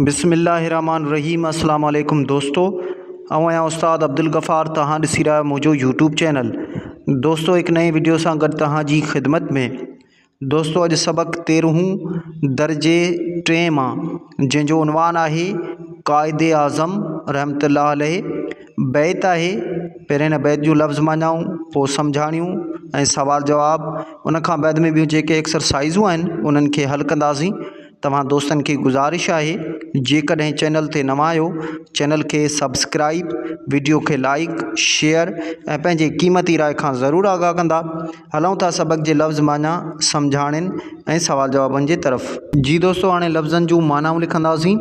بسم الله الرحمن الرحيم السلام عليڪم دوستو آئون آهيان استاد عبدالغفار توهان ڏسي رهيا آهيو منهنجو يوٽيوب چينل دوستو هڪ نئين وڊيو سان گڏ توهان جي خدمت ۾ دوستو اڄ سبق تيرهون درجي ٽئين مان جنهن جو عنوان آهي قائد اعظم رحمت الله عليه بيت آهي پهرين هن بيت جون لفظ معنائون پوء سمجهاڻيون ۽ سوال جواب ان کان بعد ۾ ٻيون جيڪي ايڪسرسائزون آهن انهن کي حل ڪنداسين توهان دوستن کي گذارش آهي جيڪڏهن چينل تي نوان آهيو چينل کي سبسڪرائب وڊيو کي لائيڪ شيئر ۽ پنهنجي قيمتي راء کان ضرور آگاهه ڪندا هلون ٿا سبق جي لفظ معنيٰ سمجهاڻين ۽ سوال جوابن جي طرف. جي دوستو هاڻي لفظن جون معنائون لکنداسين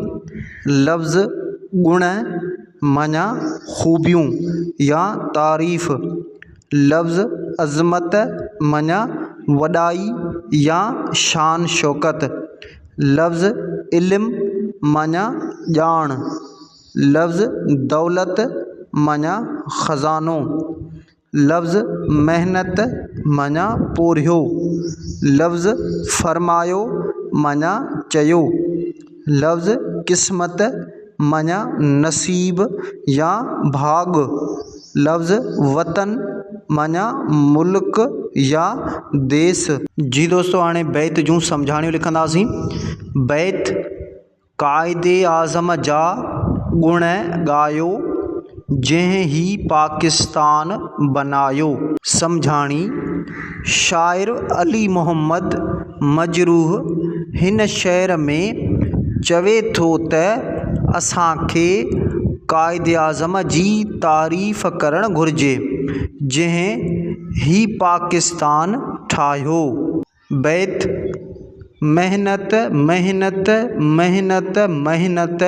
لفظ گڻ معنيٰ خوبيون يا تعريف لفظ عظمت معنيٰ وڏائي يا شان شوڪت. لفظ علم معنيٰ ڄاڻ. لفظ دولت معنيٰ خزانو. لفظ محنت معنيٰ پورهيو. لفظ فرمايو معنيٰ چيو. لفظ قسمت معنيٰ نصيب يا ڀاڳ. لفظ وطن معنيٰ ملڪ يا ديس. جي دوستو هاڻي بيت جون سمجهاڻيون لکنداسين. بيت، قائد اعظم جا گڻ ڳايو، جنهن هي پاڪستان بنايو. سمجهاڻي، شاعر علي محمد مجروح هن شعر ۾ چوي ٿو ته اسان کي قائداعظم جي تعريف ڪرڻ گهرجي، جنهن هي پاڪستان ٺاهيو. بيت، محنت محنت محنت محنت،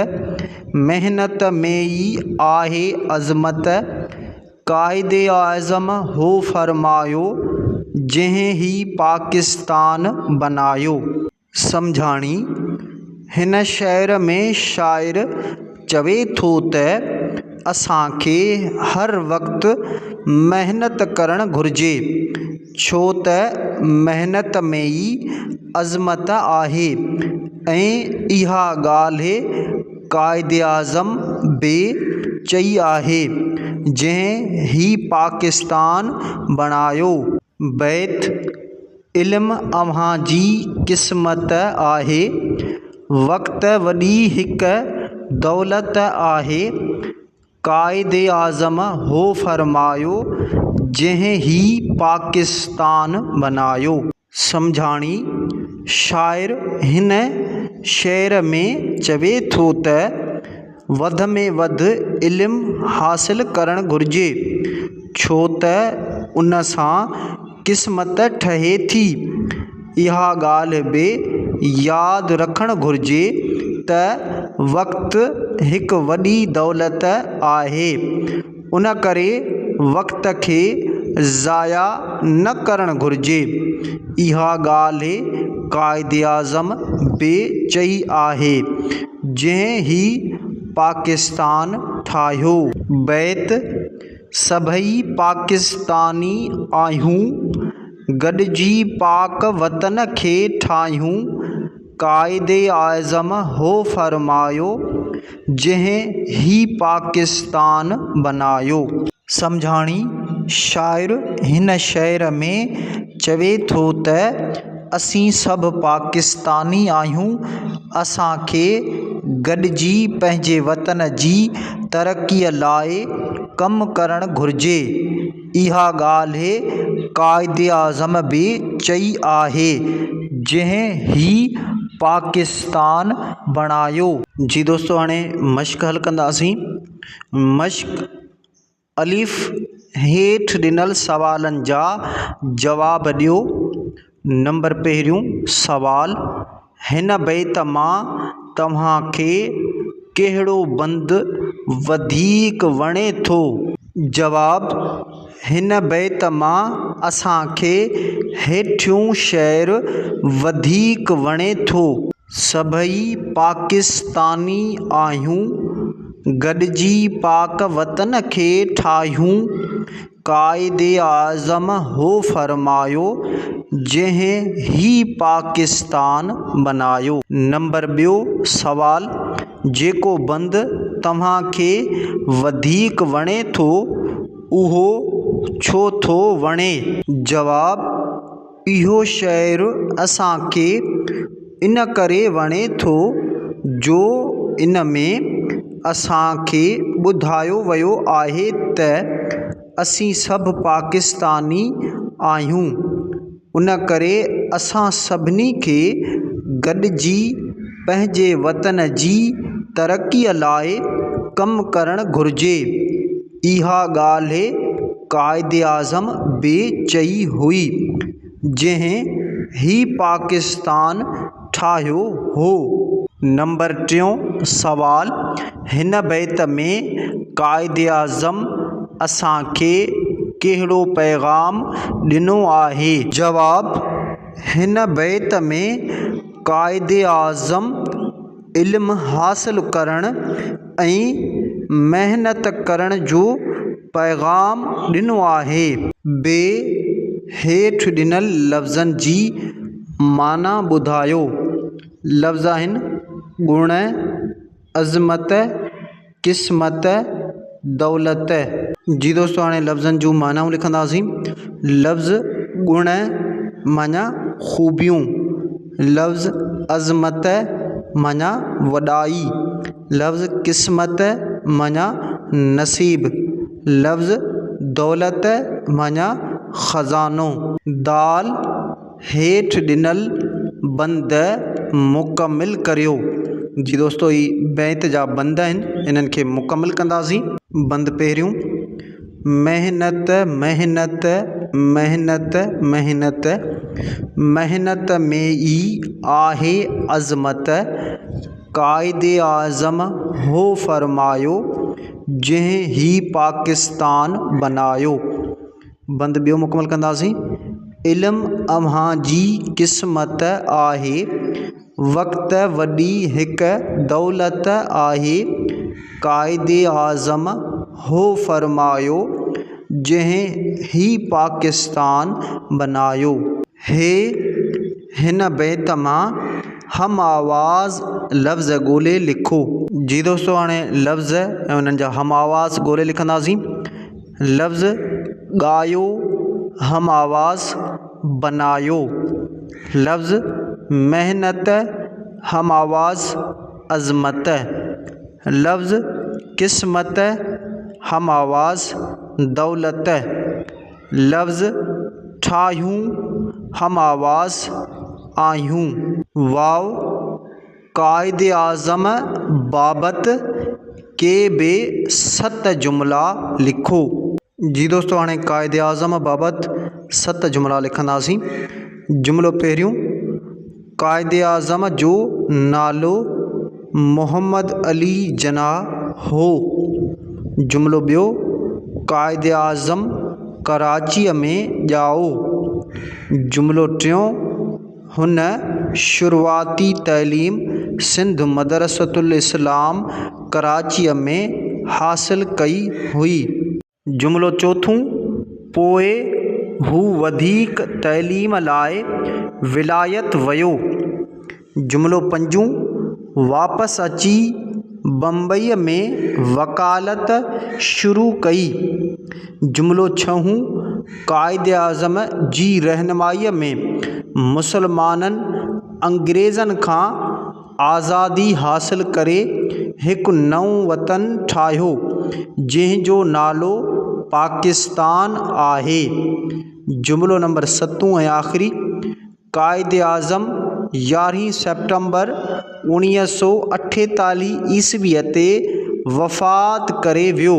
محنت ۾ ئي آهي عظمت، قائداعظم هو فرمايو، جنهن هي پاڪستان بنايو. سمجهاڻي، هن شعر ۾ شاعر چوي ٿو ته اسان کي هر وقت محنت ڪرڻ گهرجي، ڇو ته محنت ۾ ئي عظمت آهي ۽ اها ڳالهه قائداعظم به چئي آهي، جنهن هي پاڪستان بڻايو. بيت، علم اوهان جي قسمت آهي، وقت وڏي هڪ دولت آهي، قائداعظم هو فرمايو، جنهن هي پاڪستان بنايو. سمجهاڻي، شاعر هن شعر ۾ چوي ٿو ته وڌ ۾ وڌ علم حاصل ڪرڻ گهرجي، ڇو ته ان سان قسمت ٺهي ٿي. اها ڳالهه به ياد رکڻ گهرجي ته وقت هڪ وڏي دولت آهي، ان ڪري وقت کي ضايع نه ڪرڻ گهرجي. اها ڳالهه قائداعظم به چئي آهي، جنهن هي پاڪستان ٺاهيو. بيت، سڀئي پاڪستاني آهيون، گڏجي پاڪ وطن کي ٺاهيون، قائداعظم هو فرمايو، جنهن هي پاڪستان بنايو. سمجهاڻي، شاعر هن شعر ۾ چوي ٿو ته اسين سڀ پاڪستاني آهيون، اسان کي گڏجي پنهنجي وطن جي ترقيء لاء ڪم ڪرڻ گهرجي. اها ڳالهه قائداعظم به چئي آهي، جنهن هي پاڪستان بڻايو. جي دوستو هاڻي مشق حل ڪنداسين. مشق، الف، هيٺ ڏنل سوالن جا جواب ڏيو. نمبر پهريون سوال، هن بيت مان توهان کي ڪهڙو بند وڌيڪ وڻي ٿو؟ جواب، هن بيت مان اسان کي هيٺيون شعر وڌيڪ وڻي ٿو. سڀئي پاڪستاني آهيون، گڏجي پاڪ وطن کي ٺاهيون، قائداعظم هو فرمايو، جنهن هي پاڪستان بنايو. نمبر ٻيو سوال، جيڪو بند توهان کي وڌيڪ وڻي ٿو، اهو ڇو ٿو وڻي؟ جواب، اهو شعر اسان کي ان ڪري وڻي ٿو جو ان ۾ اسان کي ٻڌايو ويو آهي ته اسين سڀ پاڪستاني آهيون، ان ڪري اسان سڀني کي گڏجي پنهنجي وطن جي ترقيءَ لاءِ ڪم ڪرڻ گهرجي. اها ڳالهه قائداعظم به چئي هئي، جنهن هي پاڪستان ٺاهيو هو. نمبر ٽيون سوال، هن بيت ۾ قائداعظم اسان کي ڪهڙو پيغام ڏنو آهي؟ جواب، هن بيت ۾ قائداعظم علم حاصل ڪرڻ ۽ محنت ڪرڻ جو پيغام ڏنو آهي. بي، هيٺ ڏنل لفظن جي معنيٰ ٻڌايو. لفظ آهن، گڻ، عظمت، قسمت، دولت. جي دوستو هاڻي لفظن جون معنائون لکنداسين. لفظ گڻ معنيٰ خوبيون، لفظ عظمت معنيٰ وڏائي، لفظ قسمت معنيٰ نصيب، لفظ دولت معنيٰ خزانو. دال، هيٺ ڏنل بند مڪمل ڪريو. جي دوستو هي بيت جا بند آهن انهن کي مڪمل ڪنداسين. بند پهريون، محنت محنت محنت محنت، محنت ۾ ئي آهي عظمت، قائداعظم هو فرمايو، جنهن هي پاڪستان بنايو. بند ٻيو مڪمل ڪنداسين. علم اوهان جي قسمت آهي، وقت وڏي هڪ دولت آهي، قائداعظم هو فرمايو، جنهن هي پاڪستان بنايو. هي هن بيت مان هم آواز لفظ ڳولي لکو. جي دوستو هاڻي لفظ ۽ انهن جا هم آواز ڳولي لکنداسين. لفظ ڳايو هم آواز بنايو، لفظ محنت هم آواز عظمت، لفظ قسمت هم آواز دولت، لفظ ٺاهيون هم آواز آهيون. واو قائداعظم بابت ڪي به ست جملا لکو. جي دوستو هاڻي قائداعظم بابت ست جملا لکنداسين. جملو پهريون، قائداعظم جو نالو محمد علي جناح هو. جملو ٻيو، قائداعظم ڪراچيء ۾ ڄائو. جملو ٽيون، هن شروعاتي تعليم سنڌ مدرسة الاسلام ڪراچيء ۾ حاصل ڪئي هئي. جملو چوٿون، پوء هو وڌيڪ تعليم لاء ولايت ويو. جملو پنجون، واپس اچي بمبئيء ۾ وڪالت شروع ڪئي. جملو ڇهون، قائداعظم جي رهنمائيء ۾ مسلمانن انگريزن کان آزادي حاصل ڪري هڪ نئون وطن ٺاهيو، جنهن جو نالو پاڪستان آهي. جملو نمبر ستون ۽ آخري، قائداعظم يارهين سيپٽمبر اوڻيهه سو اٺيتاليهه عيسويء تي وفات ڪري ويو.